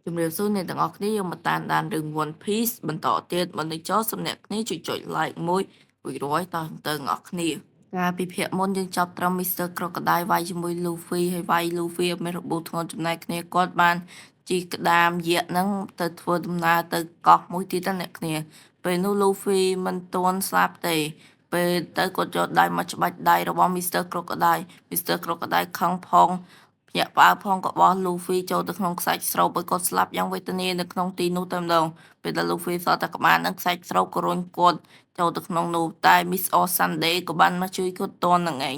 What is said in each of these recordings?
ជំរាបសួរអ្នកទាំងអស់គ្នាយើងមកតាមដានរឿង One Piece បន្តទៀតមុននឹងចូលសូមអ្នកគ្នាជួយចុច like មួយរួចរាល់តទៅទាំងអស់គ្នាកាលពីភាគមុនយើងចាប់ត្រឹម Mr. Crocodile វាយជាមួយ Luffy ហើយវាយ Luffy ឲ្យមានរបួសធ្ងន់ចំណែកគ្នាគាត់បានជិះក្តាមយក្សហ្នឹងទៅធ្វើដំណើរទៅកោះមួយទៀតណាអ្នកគ្នាពេលនោះ Luffy មិនទាន់ស្លាប់ទេពេលទៅគាត់យកដៃមកច្បាច់ដៃរបស់ Mr. Crocodile Mr. Crocodile ខឹងផងភ្ញាក់ផ្អើលផងក៏បោះ Luffy ចូលទៅក្នុងខ្សាច់ស្រូបឲ្យគាត់ស្លាប់យ៉ាងវេទនានៅក្នុងទីនោះតែម្ដងពេលដែល Luffy សល់តែក្បាលនឹងខ្សាច់ស្រូបក៏រុញគាត់ចូលទៅក្នុងនោះតែ Miss All Sunday ក៏បានមកជួយគាត់ទាន់នឹងឯង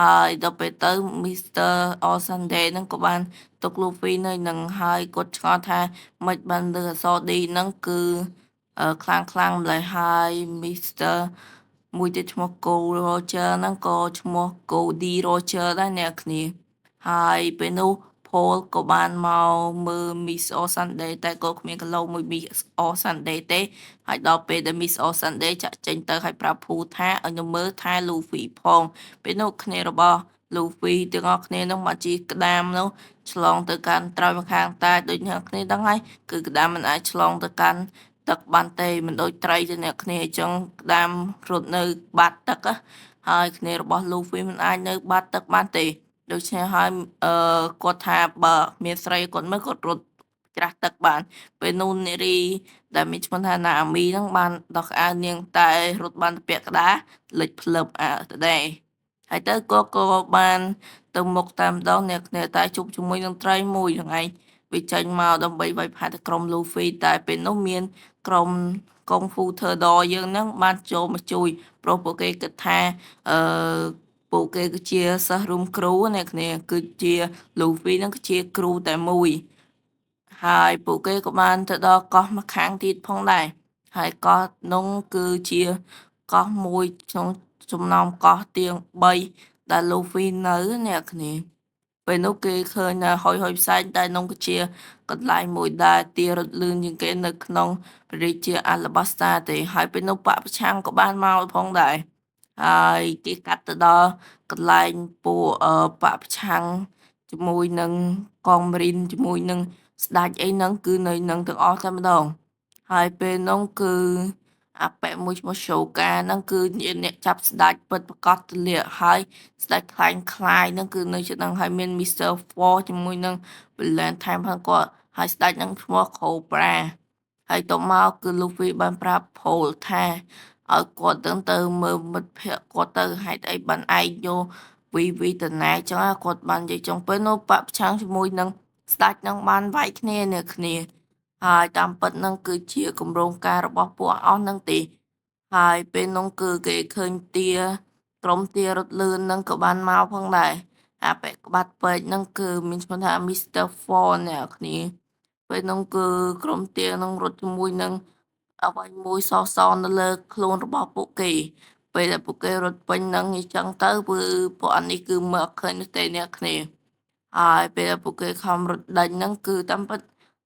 ហើយដល់ពេលទៅ Mr. All Sunday នឹងក៏បានទុក Luffy នៅនឹងហើយគាត់ឆ្ងល់ថាមិនបានលើអក្សរ D ហ្នឹងគឺខ្លាំងខ្លាំងម្ល៉េះហើយ Mr. មួយទៀតឈ្មោះ Gold Roger ហ្នឹងក៏ឈ្មោះ Goldie Roger ដែរអ្នកគ្នាហើយពេលនោះ Paul ក៏បានមកមើល Miss All Sunday តែក៏គ្មានគីឡូមួយ Miss All Sunday ទេហើយដល់ពេលដែល Miss All Sunday ចាក់ចេញទៅហើយប្រាប់ភូថាឲ្យខ្ញុំមើលថែ Luffy ផងពេលនោះគ្នារបស់ Luffy ទាំងអស់គ្នានោះមកជិះក្តាមនោះឆ្លងទៅកាន់ត្រើយម្ខាងតែដូចអ្នកគ្នាដឹងហើយគឺក្តាមមិនអាចឆ្លងទៅកាន់ទឹកបានទេមិនដូចត្រីទេអ្នកគ្នាអញ្ចឹងក្តាមរត់នៅបាតទឹកហើយគ្នារបស់ Luffy មិនអាចនៅបាតទឹកបានទេដូច្នេះហើយអឺគាត់ថាបើមានស្រីគាត់មើលគាត់រត់ច្រាស់ទឹកបានពេលនោះនារីដែលមានឈ្មោះថាណាអាមីហ្នឹងបានដោះក្អៅនាងតែរត់បានទៅពាក់ក្តារលិចភ្លឹបអាទៅដែរហើយទៅគាត់ក៏បានទៅមុខតាមដងអ្នកគ្នាតែជួបជាមួយនឹងត្រីមួយហ្នឹងឯងវាចេញមកដើម្បីវាយផាទៅក្រុម Luffy តែពេលនោះមានក្រុមកុងហ្វូ Turtle យើងហ្នឹងបានចូលមកជួយព្រោះពួកគេគិតថាអឺពួកគេគឺជាសិស្សរួមគ្រូអ្នកគ្នាគឺជា Luffy ហ្នឹងគឺជាគ្រូតែមួយហើយពួកគេក៏បានទៅដល់កោះម្ខាងទៀតផងដែរហើយកោះនោះគឺជាកោះមួយក្នុងចំណោមកោះទាំង3ដែល Luffy នៅអ្នកគ្នាពេលនោះគេឃើញហុយហុយផ្សែងតែនោះគឺជាកន្លែងមួយដែលទារត់លឿនជាងគេនៅក្នុងព្រះរាជាអាឡាបាស្តាទេហើយពេលនោះបក្សប្រឆាំងក៏បានមកផងដែរហើយគេកាត់ទៅដល់កន្លែងពួកបក្សប្រឆាំងជាមួយនឹងកងមរិនជាមួយនឹងស្ដេចអីហ្នឹងគឺនៅនឹងទាំងអស់តែម្ដងហើយពេលនោះគឺអាប៉ែមួយឈ្មោះ Shoka ហ្នឹងគឺជាអ្នកចាប់ស្ដេចពិតប្រាកដទលាហើយស្ដេចខ្លែងខ្លាយហ្នឹងគឺនៅជិតហ្នឹងហើយមាន Mr. Four ជាមួយនឹង Villain ថែមផងគាត់ហើយស្ដេចហ្នឹងឈ្មោះ Cobra ហើយតមកគឺ Luffy បានប្រាប់ Paul ថាឲ្យគាត់នឹងទៅមើលមិត្តភក្តិគាត់ទៅហេតុអីបានឯងយកវីវីតណាចឹងគាត់បាននិយាយចុងពេលនោះបពប្រឆាំងជាមួយនឹងស្ដេចនឹងបានវាយគ្នាអ្នកគ្នាហើយតាមពិតនឹងគឺជាគម្រោងការរបស់ពួកអស់នឹងទេហើយពេលនោះគឺគេឃើញទាក្រុមទារត់លឿននឹងក៏បានមកផងដែរអាពាក់ក្បាត់ពេកនឹងគឺមានឈ្មោះថា Mr. Four អ្នកគ្នាពេលនោះគឺក្រុមទានឹងរត់ជាមួយនឹងអ្វីមួយសសនៅលើខ្លួនរបស់ពួកគេពេលដែលពួកគេរត់ពេញនឹងអញ្ចឹងទៅគឺពួកអានេះគឺមើលអត់ឃើញនោះទេអ្នកគ្នាហើយពេលដែលពួកគេខំរត់ដេញហ្នឹងគឺតាមពិត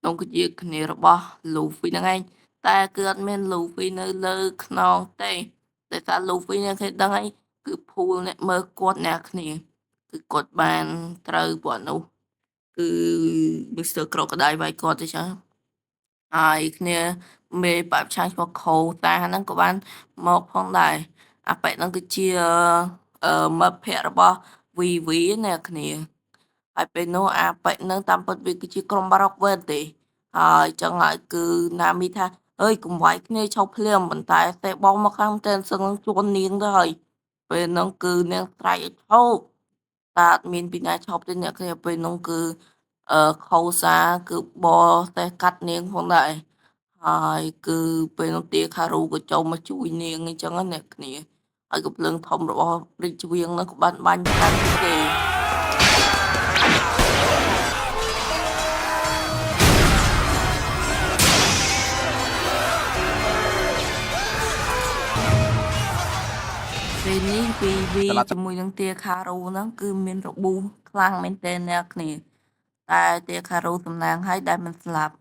នោះគឺជាគ្នារបស់ Luffy ហ្នឹងឯងតែគឺអត់មាន Luffy នៅលើខ្នងទេតែថា Luffy អ្នកគេដឹងហើយគឺភូលអ្នកមើលគាត់អ្នកគ្នាគឺគាត់បានត្រូវពួកនោះគឺ Mr. Crocodile វាយគាត់ទៅចឹងហើយគ្នាមេបព្វឆាំងឈ្មោះខូតាហ្នឹងក៏បានមកផងដែរអាប៉ែហ្នឹងគឺជាមិត្តភក្តិរបស់ VV អ្នកគ្នាហើយពេលនោះអាប៉ែហ្នឹងតាមពិតវាគឺជាក្រុមបារ៉ុកវ៉េនទេហើយចឹងហើយគឺណាមីថាអើយកុំវាយគ្នាឈប់ភ្លាមប៉ុន្តែតែបងមកខាងតែសឹងជួននាងទៅហើយពេលហ្នឹងគឺនាងស្រែកឲ្យឈប់តែអត់មានពីណាឈប់ទេអ្នកគ្នាពេលហ្នឹងគឺអឺខូសាគឺបតែកាត់នាងផងដែរហើយគឺពេលនោះទាខារូក៏ចូលមកជួយនាងអញ្ចឹងណាអ្នកគ្នាហើយក៏ភ្លើងធំរបស់រាជវាងនោះក៏បានបាញ់កាន់គេពេលនេះវីវីជាមួយនឹងទាខារូហ្នឹងគឺមានរបួសខ្លាំងមែនទែនអ្នកគ្នាតែទាខារូតំណាងឲ្យដែលមិនស្លាប់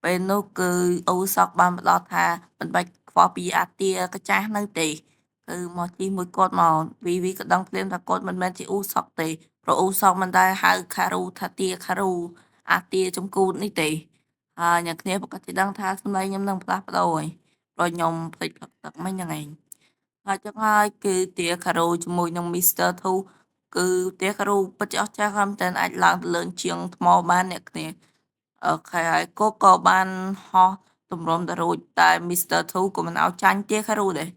ពេលនោះគឺអូសក់បានផ្ដល់ថាមិនបាច់ខ្វល់ពីអាទាកាចាស់នៅទេគឺមកជិះមួយគាត់មកវីវីក៏ដឹងភ្លាមថាគាត់មិនមែនជាអ៊ូសក់ទេព្រោះអ៊ូសក់មិនដែលហៅខារូថាទាខារូអាទាចំគូតនេះទេ ហើយអ្នកគ្នាប្រកាសជាដឹងថាសម្លេងខ្ញុំនឹងផ្លាស់ប្ដូរហើយព្រោះខ្ញុំភ្លេចផឹកទឹកមិញហ្នឹងឯងហើយចឹងហើយគឺទាខារូជាមួយនឹង Mr. Two គឺទាខារូពិតជាអស្ចារ្យខ្លាំងមែនទែនអាចឡើងទៅលើជាងថ្មបានអ្នកគ្នា OK ហើយគាត់ក៏បានហោះទម្រាំទៅរួចតែ Mr. Two ក៏មិនឲ្យចាញ់ទាខារូដែរ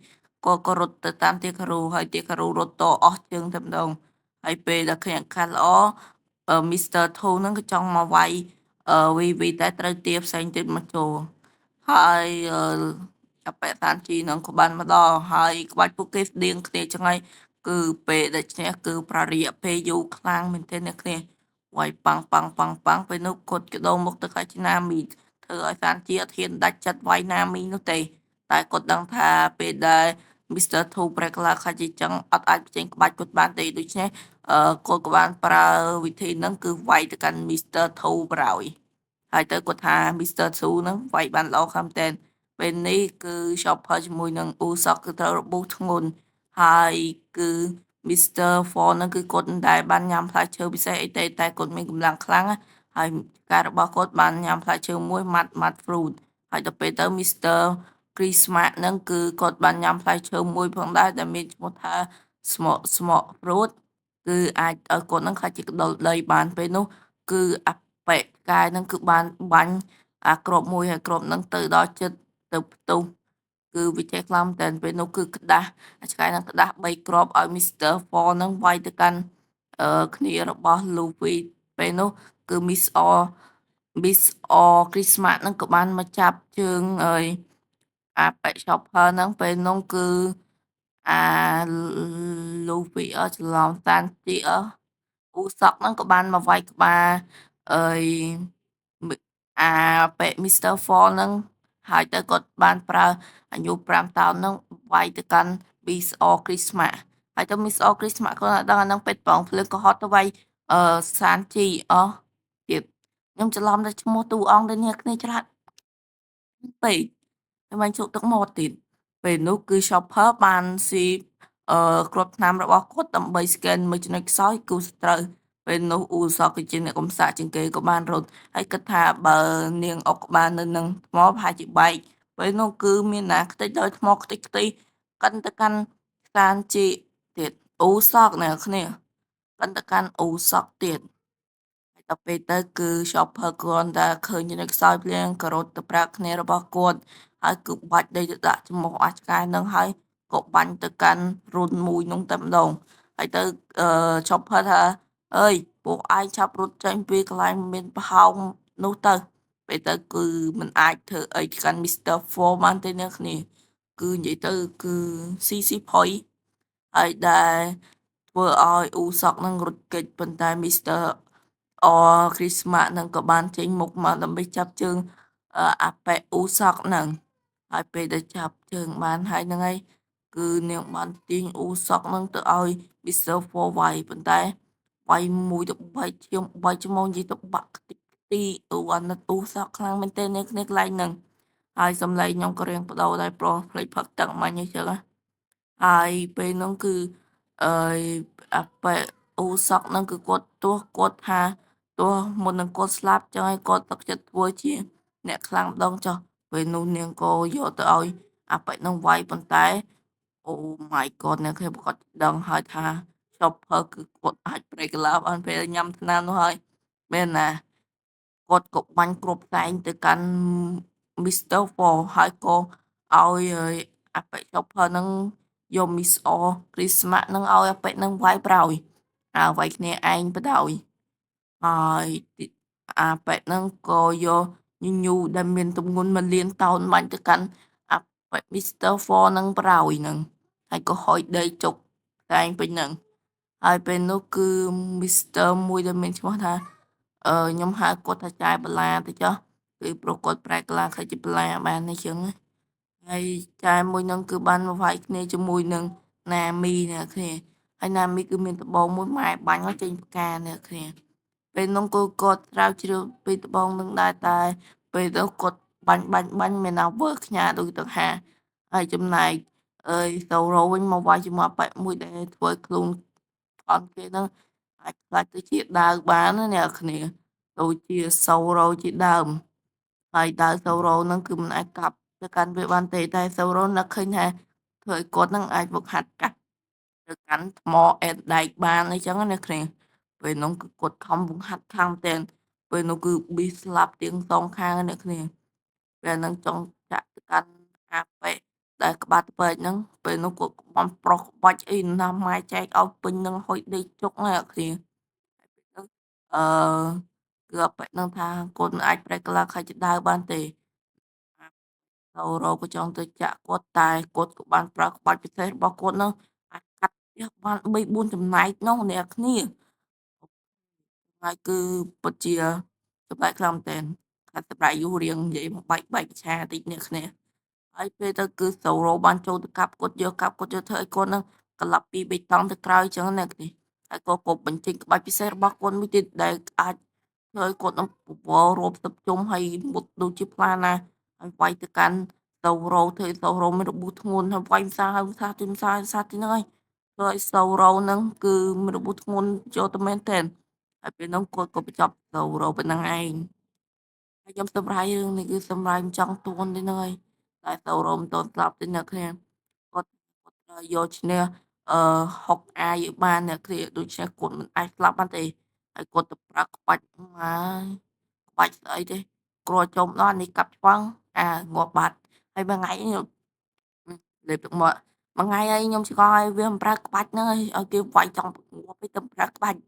គាត់ក៏រត់ទៅតាមទាខារូហើយទាខារូរត់តអស់ជើងតែម្ដងហើយពេលដែលឃើញឱកាសល្អ Mr. Two ហ្នឹងក៏ចង់មកវាយវីវីតែត្រូវទាផ្សេងទៀតមកចូលហើយអាប៉ែសានជីហ្នឹងក៏បានមកដល់ហើយក្បាច់ពួកគេស្តៀងគ្នាចឹងហើយគឺពេលដែលឈ្នះគឺប្រារយៈពេលយូរខ្លាំងមែនទែនអ្នកគ្នាវាយប៉ាំងប៉ាំងប៉ាំងប៉ាំងពេលនោះគាត់កដោមុខទៅខាច់ណាមីធ្វើឲ្យសានជាអត់ហ៊ានដាច់ចិត្តវាយណាមីនោះទេតែគាត់ដឹងថាពេលដែល Mr. Two ប្រែក្លាខាច់ជាចឹងអត់អាចបញ្ចេញក្បាច់គាត់បានទេដូច្នេះគាត់ក៏បានប្រើវិធីហ្នឹងគឺវាយទៅកាន់ Mr. Two ប្រោយហើយទៅគាត់ថា Mr. Two ហ្នឹងវាយបានល្អខ្លាំងមែនទែនពេលនេះគឺ Chopper ជាមួយនឹង Usopp គឺត្រូវរបួសធ្ងន់ហើយគឺ Mr. Four ហ្នឹងគឺគាត់មិនដែលបានញ៉ាំផ្លែឈើពិសេសអីទេតែគាត់មានកម្លាំងខ្លាំងហើយការរបស់គាត់បានញ៉ាំផ្លែឈើមួយម៉ាត់ម៉ាត់ fruit ហើយដល់ពេលទៅ Mr. Christmas ហ្នឹងគឺគាត់បានញ៉ាំផ្លែឈើមួយផងដែរដែលមានឈ្មោះថាស្មកស្មក fruit គឺអាចឲ្យគាត់ហ្នឹងខ្លាចជាក្តុលដីបានពេលនោះគឺអាប៉ែកកាយហ្នឹងគឺបានបាញ់អាគ្រាប់មួយហើយគ្រាប់ហ្នឹងទៅដល់ចិត្តទៅផ្ទុះគឺវាចេះខ្លាំងតែពេលនោះគឺក្តាស់អាឆ្កែហ្នឹងក្តាស់3គ្រាប់ឲ្យ Mr. Four ហ្នឹងវាយទៅកាន់គ្នារបស់ Luffy ពេលនោះគឺ Miss O Christmas ហ្នឹងក៏បានមកចាប់ជើងអើយអាប៉ែ Chopper ហ្នឹងពេលនោះគឺអា Luffy អច្រឡំសានជីអអ៊ូសក់ហ្នឹងក៏បានមកវាយក្បាលអើយអាប៉ែ Mr. Four ហ្នឹងហើយទៅគាត់បានប្រើអាយុ5តោនហ្នឹងវាយទៅកាន់ Miss O Christmas ហើយទៅ Miss O Christmas គាត់ដឹងអាហ្នឹងពេទ្យបងភ្លើងក៏ហត់ទៅវាយអឺសានជីអស់ទៀតខ្ញុំច្រឡំតែឈ្មោះតួអង្គដែលអ្នកគ្នាច្រើនពេកហើយបាញ់ជក់ទឹកមាត់ទៀតពេលនោះគឺ Chopper បានស៊ីគ្រាប់ថ្នាំរបស់គាត់ដើម្បី scan មួយចំណុចខ្សោយគូសត្រូវពេលនោះអ៊ូសក់គឺជាអ្នកកំសាកជាងគេក៏បានរត់ហើយគិតថាបើនាងអុកក្បាលនៅនឹងថ្មប្រហែលជាបែកពេលនោះគឺមានណាខ្ទេចដោយថ្មខ្ទេចខ្ទីកិនទៅកាន់សានជីទៀតអ៊ូសក់អ្នកគ្នាកិនទៅកាន់អ៊ូសក់ទៀតហើយដល់ពេលទៅគឺ Chopper គ្រាន់តែឃើញចំណុចខ្សោយភ្លាមក៏រត់ទៅប្រាប់គ្នារបស់គាត់ហើយគឺបាច់ដីទៅដាក់ច្រមុះអាឆ្កែនឹងហើយក៏បាញ់ទៅកាន់រុនមួយនោះតែម្ដងហើយទៅអឺ Chopper ថាអើយពួកឯងឆាប់រត់ចេញពីកន្លែងមានប្រហោងនោះទៅពេលទៅគឺมันអាចធ្វើអីកាន់ Mr. Four បានទេអ្នកគ្នាគឺនិយាយទៅគឺ CC point ហើយដែលធ្វើឲ្យអ៊ូសក់នឹងរត់គេចប៉ុន្តែ Mr. អ Christmas នឹងក៏បានចេញមុខមកដើម្បីចាប់ជើងអាប៉ែអ៊ូសក់នឹងហើយពេលដែលចាប់ជើងបានហើយហ្នឹងហើយគឺនាងបានទាញអ៊ូសក់នឹងទៅឲ្យ Mr. Four វាយប៉ុន្តែវាយមួយទៅបែកឈាមបែកច្មោងនិយាយទៅបាក់ខ្ទេចខ្ទីអូអាណិតអ៊ូសក់ខ្លាំងមែនទែនអ្នកគ្នាកន្លែងហ្នឹងហើយសំឡេងខ្ញុំក៏រៀងបដូរដែរព្រោះភ្លេចផឹកទឹកមិញអញ្ចឹងហើយពេលហ្នឹងគឺអឺអាប៉ែអ៊ូសក់ហ្នឹងគឺគាត់ទោះគាត់ថាទោះមុននឹងគាត់ស្លាប់ចឹងហើយគាត់ទឹកចិត្តធ្វើជាអ្នកខ្លាំងម្ដងចុះពេលនោះនាងក៏យកទៅឲ្យអាប៉ែនឹងវាយប៉ុន្តែអូ my god អ្នកខ្ញុំគាត់ដឹងហើយថា Chopper គឺគាត់អាចប្រេកឡាបានពេលញ៉ាំថ្នាំនោះហើយមែនណាគាត់ក៏បាញ់គ្រាប់តែងទៅកាន់ Mr. Four ហើយក៏ឲ្យអាប៉ែ Chopper នឹងយក Miss O Christmas នឹងឲ្យអាប៉ែនឹងវាយប្រោយអាវាយគ្នាឯងបដ ாய் ហើយអាប៉ែនឹងក៏យកញញូដែលមានទម្ងន់1លានតោនបាញ់ទៅកាន់អាប៉ែ Mr. Four នឹងប្រោយនឹងហើយក៏ហុយដីចុកតែងពេញនឹងហើយពេលនោះគឺ Mr. មួយដែលមានឈ្មោះថាខ្ញុំហៅគាត់ថាចែបលាទៅចុះគឺប្រុសគាត់ប្រែក្លាខិជាបលាបានអញ្ចឹងហើយចែមួយនឹងគឺបានមកវាយគ្នាជាមួយនឹងណាមីអ្នកគ្នាហើយណាមីគឺមានដបងមួយម៉ែបាញ់មកចេញផ្កាអ្នកគ្នាពេលនោះគឺគាត់ស្រាវជ្រាវពីដបងនឹងដែរតែពេលនោះគាត់បាញ់បាញ់បាញ់មានណាវើខ្ញាដូចទៅហាហើយចំណែកអើយសូរ៉ូវិញមកវាយជាមួយអាប៉ែមួយដែលធ្វើឲ្យខ្លួនអន់គេហ្នឹងអាចខ្លាចទៅជាដាវបានណាអ្នកគ្នាដូចជាសូរ៉ូជាដើម ហើយដាវ Zoro ហ្នឹងគឺមិនអាចកាប់ទៅកាន់វាបានទេតែ Zoro នឹកឃើញថាធ្វើឲ្យគាត់ហ្នឹងអាចវឹកហាត់កាត់ទៅកាន់ថ្មអេតដែកបានអីចឹងណាគ្នាពេលនោះគឺគាត់ខំវឹកហាត់ខ្លាំងមែនទែនពេលនោះគឺប៊ីស្លាប់ទាំងសងខាងអ្នកគ្នាពេលហ្នឹងចង់ចាក់ទៅកាន់អាប៉េដែលក្បាលពេកហ្នឹងពេលនោះគាត់បំប្រុសក្បាច់អីណាស់ម៉ែចែកឲ្យពេញនឹងហុយដេកជុកណាគ្នាអឺគឺអាប៉េហ្នឹងថាគាត់មិនអាចប្រែក្លាយខ្លាចជាដាវបានទេសូរ៉ូក៏ចង់ទៅចាក់គាត់តែគាត់ក៏បានប្រើក្បាច់ពិសេសរបស់គាត់ហ្នឹងអាចកាត់ផ្ទះបាន3 4ចំណែកនោះអ្នកគ្នាហើយគឺពិតជាចម្លែកខ្លាំងមែនទែនខាត់សម្រាប់យូររៀងនិយាយមកបែកបែកឆាតិចអ្នកគ្នាហើយពេលទៅគឺសូរ៉ូបានចូលទៅកាប់គាត់យកកាប់គាត់យកធ្វើឲ្យគាត់នឹងក្លាប់ពីបេតង់ទៅក្រោយចឹងអ្នកគ្នាហើយក៏គាត់បញ្ចេញក្បាច់ពិសេសរបស់គាត់មួយទៀតដែលអាចធ្វើឲ្យគាត់នឹងពវល់រាប់សិបជុំហើយមុតដូចជាផ្លាណាហើយវាយទៅកាន់សូរ៉ូធ្វើឲ្យសូរ៉ូមានរបួសធ្ងន់ហើយវាយផ្សារហើយផ្សារទីផ្សារផ្សារទីហ្នឹងហើយធ្វើឲ្យសូរ៉ូហ្នឹងគឺមានរបួសធ្ងន់ចូលទៅមែនទែនហើយពេលហ្នឹងគាត់ក៏បញ្ចប់សូរ៉ូប៉ុណ្្នឹងឯងហើយខ្ញុំសម្រាយរឿងនេះគឺសម្រាយមិនចង់ទួនទេហ្នឹងហើយតែសូរ៉ូមិនទាន់ស្លាប់ទេអ្នកគ្នាគាត់គាត់ត្រូវយកឈ្នះអឺហុកអាយឲ្យបានអ្នកគ្នាដូច្នេះគាត់មិនអាចស្លាប់បានទេហើយគាត់ទៅប្រើក្បាច់មកក្បាច់ស្អីទេគ្រាន់ចូលម្ដងនេះកាប់ឆ្វឹងអាងាប់បាត់ហើយមួយថ្ងៃខ្ញុំលេបទឹកមាត់មួយថ្ងៃហើយខ្ញុំឆ្ងល់ឲ្យវាមិនប្រើក្បាច់ហ្នឹងឲ្យគេវាយចង់ងាប់ទៅប្រើក្បាច់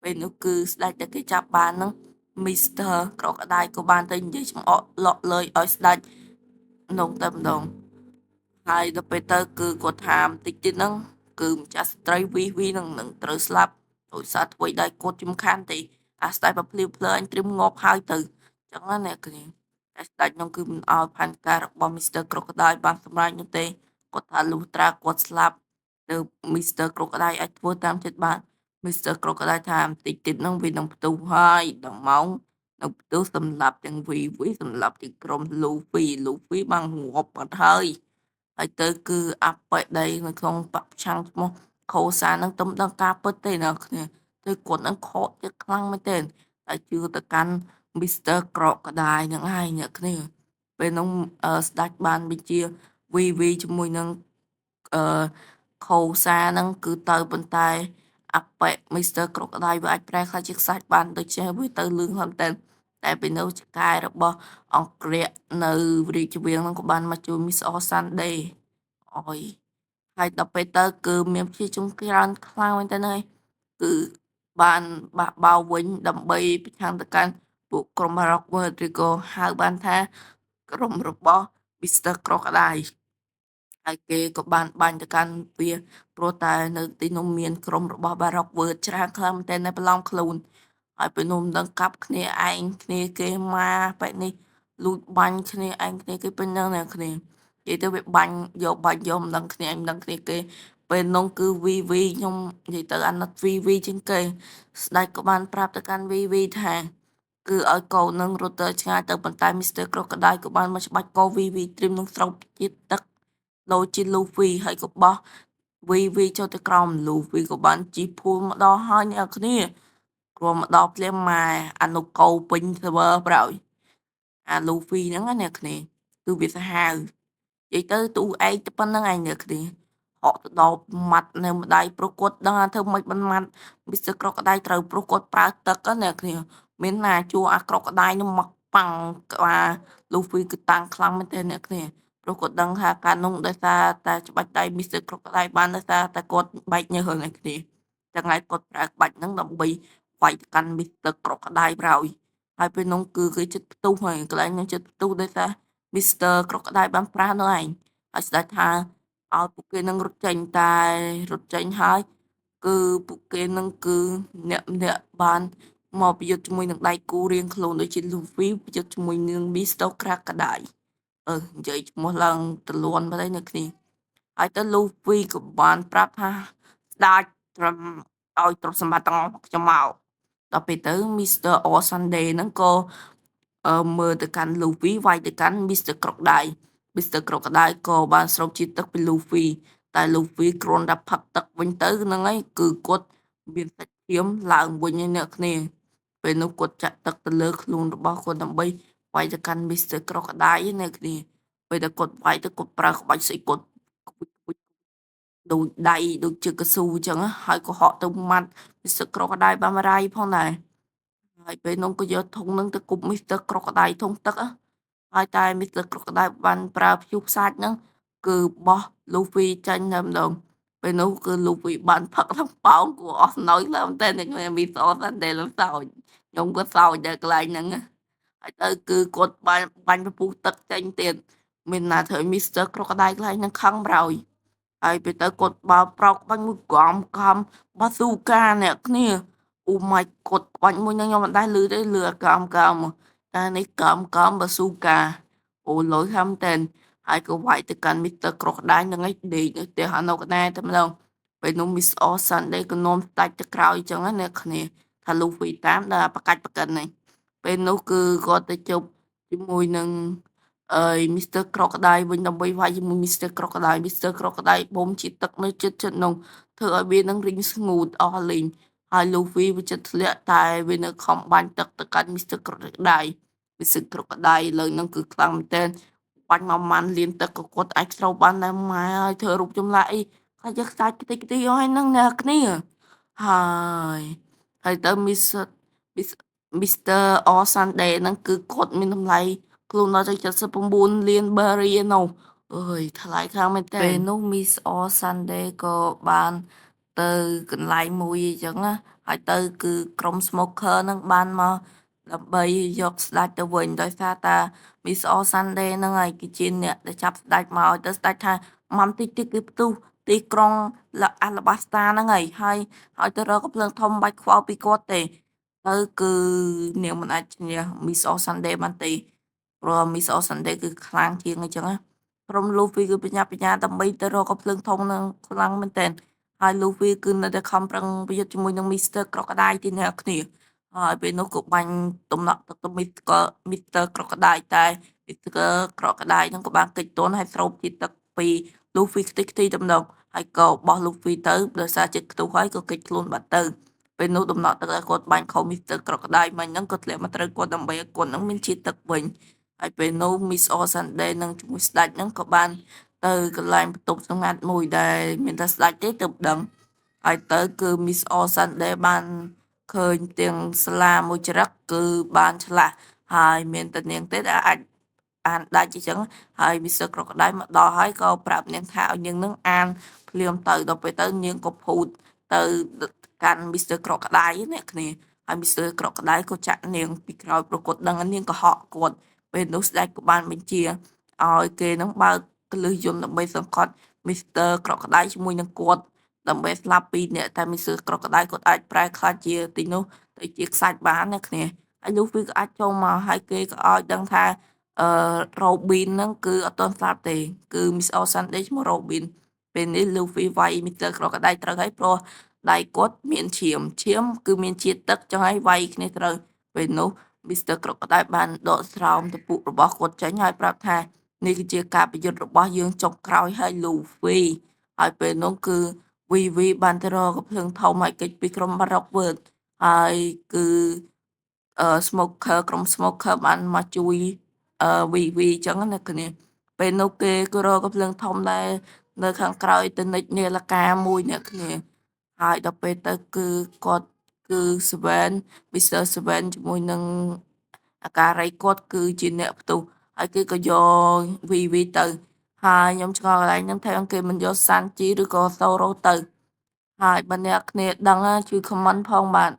ពេលនោះគឺស្ដេចតែគេចាប់បានហ្នឹង Mister Crocodile ក៏បានទៅនិយាយចំអកលក់លើយឲ្យស្ដេចនោះតែម្ដងហើយដល់ពេលទៅគឺគាត់ថាបន្តិចទៀតហ្នឹងគឺម្ចាស់ស្ត្រីវីវីនឹងនឹងត្រូវស្លាប់ដោយសារធ្វើឲ្យគាត់ជំខានទេអាស្ដេចបើភ្លាវភ្លើអញត្រៀមងាប់ហើយទៅចឹងណាអ្នកគ្នាតែស្ដេចនោះគឺមិនឲ្យផែនការរបស់ Mister Crocodile បានសម្រេចនោះទេគាត់ថាលុះត្រាគាត់ស្លាប់ទៅ Mister Crocodile អាចធ្វើតាមចិត្តបាន Mister Crocodile ថាបន្តិចទៀតហ្នឹងវានឹងផ្ទុះហើយដល់ម៉ោងនៅផ្ទុះសម្លាប់ទាំងវីវីសម្លាប់ទាំងក្រុម Luffy Luffy បានងាប់បាត់ហើយហើយទៅគឺអាប៉េដីនៅក្នុងបពឆាំងឈ្មោះខូសានឹងទំដឹងការពិតទេអ្នកគ្នាទៅគាត់នឹងខកចិត្តខ្លាំងមែនទែនតែជឿទៅកាន់ Mister Crocodile នឹងឯងអ្នកគ្នាពេលនោះស្ដេចបានបញ្ជាវីវីជាមួយនឹងអឺខូសានឹងគឺទៅប៉ុន្តែអាប៉េ Mister Crocodile វាអាចប្រែក្លាយជាខ្សាច់បានដូច្នេះវាទៅលឿនខ្លាំងមែនទែនតែពេលនោះឆ្កែរបស់អង្គរៈនៅរាជវាំងហ្នឹងក៏បានមកជួយ Miss All Sunday អយហើយដល់ពេលទៅគឺមានប្រជាជនច្រើនខ្លាំងមែនទែនហើយគឺបានបះបោវិញដើម្បីប្រឆាំងទៅកាន់ពួកក្រុម Rockwood ឬក៏ហៅបានថាក្រុមរបស់ Mister Crocodile ហើយគេក៏បានបាញ់ទៅកាន់វាព្រោះតែនៅទីនោះមានក្រុមរបស់ Baroque World ច្រើនខ្លាំងមែនទែននៅប្រឡងខ្លួនហើយពេលនោះមិនដឹងកាប់គ្នាឯងគ្នាគេមកបែបនេះលួចបាញ់គ្នាឯងគ្នាគេពេញហ្នឹងអ្នកគ្នានិយាយទៅវាបាញ់យកបាញ់យកមិនដឹងគ្នាឯងមិនដឹងគ្នាគេពេលនោះគឺ VV ខ្ញុំនិយាយទៅអាណិត VV ជាងគេស្ដេចក៏បានប្រាប់ទៅកាន់ VV ថាគឺឲ្យកូននឹងរត់ទៅឆ្ងាយទៅប៉ុន្តែ Mister Crocodile ក៏បានមកច្បាច់ក VV ត្រៀមនឹងស្រូបជាតិទឹកដូចជា Luffy ហើយក៏បោះ VV ចូលទៅក្រោម Luffy ក៏បានជិះភួនមកដល់ហើយអ្នកគ្នាគ្រាន់មកដល់ភ្លាមម៉ែអានុកោពេញ server ប្រហើយអា Luffy ហ្នឹងណាអ្នកគ្នាគឺវាសាហាវនិយាយទៅទូឯងទៅប៉ុណ្្នឹងឯងអ្នកគ្នាហក់ទៅដល់ម៉ាត់នៅម្ដាយព្រោះគាត់ដឹងថាធ្វើមិនបានម៉ាត់ Mister Crocodile ត្រូវព្រោះគាត់ប្រើទឹកណាអ្នកគ្នាមានណាជួអា Crocodile នោះមកប៉ាំងក្បាល Luffy គឺតាំងខ្លាំងមែនទែនអ្នកគ្នាព្រោះគាត់ដឹងថាការនោះដោយសារតែច្បាច់ដៃ Mister Crocodile បានដោយសារតែគាត់បែកញើសអ្នកគ្នាចឹងហើយគាត់ប្រើក្បាច់ហ្នឹងដើម្បីវាយទៅកាន់ Mister Crocodile ប្រហើយហើយពេលនោះគឺគេចិត្តផ្ទុះហើយកន្លែងនោះចិត្តផ្ទុះដោយសារ Mister Crocodile បានប្រើនោះឯងហើយស្ដេចថាឲ្យពួកគេនឹងរត់ចេញតែរត់ចេញហើយគឺពួកគេនឹងគឺអ្នកម្នាក់បានមកប្រយុទ្ធជាមួយនឹងដៃគូរៀងខ្លួនដូចជា Luffy ប្រយុទ្ធជាមួយនឹង Mister Crocodile អឺនិយាយឈ្មោះឡើងទលន់បាត់ហើយនៅគ្នាហើយទៅ Luffy ក៏បានប្រាប់ថាស្ដេចត្រឹមឲ្យទ្រព្យសម្បត្តិទាំងអស់ខ្ញុំមកដល់ពេលទៅ Mister All Sunday ហ្នឹងក៏មើលទៅកាន់ Luffy វាយទៅកាន់ Mister Crocodile Mister Crocodile ក៏បានស្រូបជាតិទឹកពី Luffy តែ Luffy គ្រាន់តែផឹកទឹកវិញទៅហ្នឹងហើយគឺគាត់មានសាច់ឈាមឡើងវិញហើយអ្នកគ្នាពេលនោះគាត់ចាក់ទឹកទៅលើខ្លួនរបស់គាត់ដើម្បី វាយទៅកាន់ Mr. Crocodile អ្នកគ្នាពេលដែលគាត់វាយទៅគាត់ប្រើក្បាច់ស្អីគាត់ដូចដៃដូចជាកស៊ូអញ្ចឹងហើយក៏ហក់ទៅម៉ាត់ Mr. Crocodile បានរៃផងដែរហើយពេលនោះក៏យកធុងនឹងទៅគប់ Mr. Crocodile ធុងទឹកហើយតែ Mr. Crocodile បានប្រើព្យុះផ្សាច់ហ្នឹងគឺបោះ Luffy ចេញតែម្ដងពេលនោះគឺ Luffy បានផឹកទាំងប៉ោងគួរអស់សំណើចឡើងតែអ្នកមីសអសាន់ដេលសោចខ្ញុំក៏សោចដែរកន្លែងហ្នឹងហើយទៅគឺគាត់បានបាញ់ពពុះទឹកចេញទៀតមានណាធ្វើឲ្យ Mr. Crocodile កន្លែងហ្នឹងខឹងប្រោយហើយពេលទៅគាត់បើប្រោកបាញ់មួយកំកំបាស៊ូកាអ្នកគ្នាអូ my god បាញ់មួយហ្នឹងខ្ញុំមិនដែរលឺទេលឺកំកំតែនេះកំកំបាស៊ូកាអូលយហាំតែនហើយក៏វាយទៅកាន់ Mr. Crocodile ហ្នឹងឯងដេកនៅផ្ទះអនុកណាតែម្ដងពេលនោះ Miss All Sunday ក៏នាំស្ដេចទៅក្រោយអញ្ចឹងណាអ្នកគ្នាថា Luffy តាមដល់ប្រកាច់ប្រកិននេះពេលនោះគឺគាត់ទៅជប់ជាមួយនឹងអើយ Mr. Crocodile វិញដើម្បីវាយជាមួយ Mr. Crocodile Mr. Crocodile បូមជាតិទឹកនៅជិតជិតនោះធ្វើឲ្យវានឹងរីងស្ងួតអស់លីងហើយ Luffy វាចិត្តធ្លាក់តែវានៅខំបាញ់ទឹកទៅកាន់ Mr. Crocodile Mr. Crocodile លើនឹងគឺខ្លាំងមែនទែនបាញ់មកម៉ាន់លៀនទឹកក៏គាត់អាចស្រូបបានដែរម៉ែហើយធ្វើរូបចម្លាក់អីខ្លាចយកខ្សាច់ខ្ទេចខ្ទីអស់ហើយហ្នឹងអ្នកគ្នាហើយហើយទៅ Mr. All Sunday ហ្នឹងគឺគាត់មានតម្លៃខ្លួនដល់ទៅ79លាន berry នោះអើយថ្លៃខ្លាំងមែនតើពេលនោះ Miss All Sunday ក៏បានទៅកន្លែងមួយអញ្ចឹងណាហើយទៅគឺក្រុម Smoker ហ្នឹងបានមកដើម្បីយកស្ដេចទៅវិញដោយសារតា Miss All Sunday ហ្នឹងហើយគឺជាអ្នកដែលចាប់ស្ដេចមកឲ្យទៅស្ដេចថាម៉ាំតិចតិចគឺផ្ទុះទីក្រុងអាឡាបាស្តាហ្នឹងហើយហើយឲ្យទៅរកកំភ្លើងធំបាច់ខ្វល់ពីគាត់ទេទៅគឺនាងមិនអាចឈ្នះ Miss All Sunday បានទេព្រោះ Miss All Sunday គឺខ្លាំងជាងអញ្ចឹងណាក្រុម Luffy គឺបញ្ញាបញ្ញាដើម្បីទៅរកកំភ្លើងធំនឹងខ្លាំងមែនទែនហើយ Luffy គឺនៅតែខំប្រឹងប្រយុទ្ធជាមួយនឹង Mr. Crocodile ទីអ្នកគ្នាហើយពេលនោះក៏បាញ់តំណក់ទឹកទៅ Mr. Crocodile តែ Mr. Crocodile ហ្នឹងក៏បានគេចទន់ហើយស្រូបជាតិទឹកពី Luffy ខ្ទេចខ្ទីតែម្ដងហើយក៏បោះ Luffy ទៅដោយសារចិត្តខ្ទុះហើយក៏គេចខ្លួនបាត់ទៅពេលនោះតំណក់ទឹកដែលគាត់បាញ់ខុស Mr. Crocodile មិញហ្នឹងក៏ធ្លាក់មកត្រូវគាត់ដើម្បីឲ្យគាត់ហ្នឹងមានជាតិទឹកវិញហើយពេលនោះ Miss All Sunday នឹងជាមួយស្ដេចហ្នឹងក៏បានទៅកន្លែងបន្ទប់សម្ងាត់មួយដែលមានតែស្ដេចទេទើបដឹងហើយទៅគឺ Miss All Sunday បានឃើញទាំងស្លាមួយច្រឹកគឺបានឆ្លាស់ហើយមានតែនាងទេដែលអាចអានដាច់អញ្ចឹងហើយ Mr. Crocodile មកដល់ហើយក៏ប្រាប់នាងថាឲ្យនាងនឹងអានភ្លាមទៅដល់ពេលទៅនាងក៏ភូតទៅកាន់ Mr. Crocodile អ្នកគ្នាហើយ Mr. Crocodile ក៏ចាក់នាងពីក្រោយប្រកួតដឹងនាងក៏ហក់គាត់ពេលនោះស្ដេចក៏បានបញ្ជាឲ្យគេនឹងបើកកលឹះយន្តដើម្បីសង្កត់ Mr. Crocodile ជាមួយនឹងគាត់ដើម្បីស្លាប់ពីរនាក់តែ Mr. Crocodile គាត់អាចប្រែក្លាយជាទីនោះទៅជាខ្សាច់បានអ្នកគ្នាហើយ Luffy ក៏អាចចូលមកហើយគេក៏ឲ្យដឹងថាអឺ Robin ហ្នឹងគឺអត់ទាន់ស្លាប់ទេគឺ Miss All Sunday ឈ្មោះ Robin ពេលនេះ Luffy វាយ Mr. Crocodile ត្រូវហើយព្រោះដៃគាត់មានឈាមឈាមគឺមានជាតិទឹកចង់ឲ្យវាយគ្នាត្រូវពេលនោះ Mr. Crocodile បានដកស្រោមពពួករបស់គាត់ចេញហើយប្រាប់ថានេះគឺជាការប្រយុទ្ធរបស់យើងចុងក្រោយហើយ Luffy ហើយពេលនោះគឺ Vivi បានទៅរកកំភ្លើងធំហើយគេចពីក្រុម Baroque Works ហើយគឺអឺ Smoker ក្រុម Smoker បានមកជួយអឺ Vivi អញ្ចឹងណាគ្នាពេលនោះគេក៏រកកំភ្លើងធំដែរនៅខាងក្រោយទៅនិចនាឡិកាមួយអ្នកគ្នាហើយដល់ពេលទៅគឺគាត់គឺ Seven Mr. Seven ជាមួយនឹងអាការីគាត់គឺជាអ្នកផ្ទុះហើយគេក៏យក Vivi ទៅហើយខ្ញុំឆ្ងល់កន្លែងហ្នឹងថាគេមិនយកសាន់ជីឬក៏សូរ៉ូទៅហើយបើអ្នកគ្នាដឹងជួយ comment ផងបាទ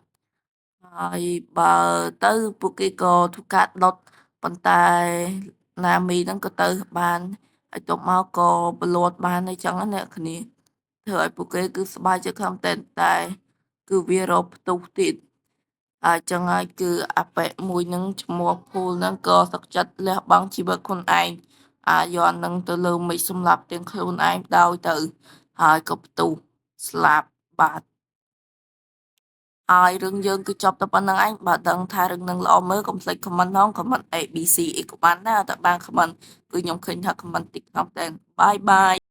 ហើយបើទៅពួកគេក៏ធ្វើការដុតប៉ុន្តែណាមីហ្នឹងក៏ទៅបានហើយទប់មកក៏ប្រលត់បានអីចឹងណាអ្នកគ្នាធ្វើឲ្យពួកគេគឺសប្បាយចិត្តខ្លាំងតែតែគឺវារកផ្ទុះទៀតហើយចឹងហើយគឺអាប៉ែមួយនឹងឈ្មោះភូលហ្នឹងក៏សឹកចិត្តលះបង់ជីវិតខ្លួនឯងអាយន់នឹងទៅលើមេឃសម្លាប់ទាំងខ្លួនឯងដោយទៅហើយក៏ផ្ទុះស្លាប់បាត់ហើយរឿងយើងគឺចប់តែប៉ុណ្្នឹងឯងបើដឹងថារឿងនឹងល្អមើលកុំភ្លេច comment ផង comment A B C អីក៏បានដែរតែបាន comment គឺខ្ញុំឃើញថា comment តិចខ្លាំងតែ bye bye.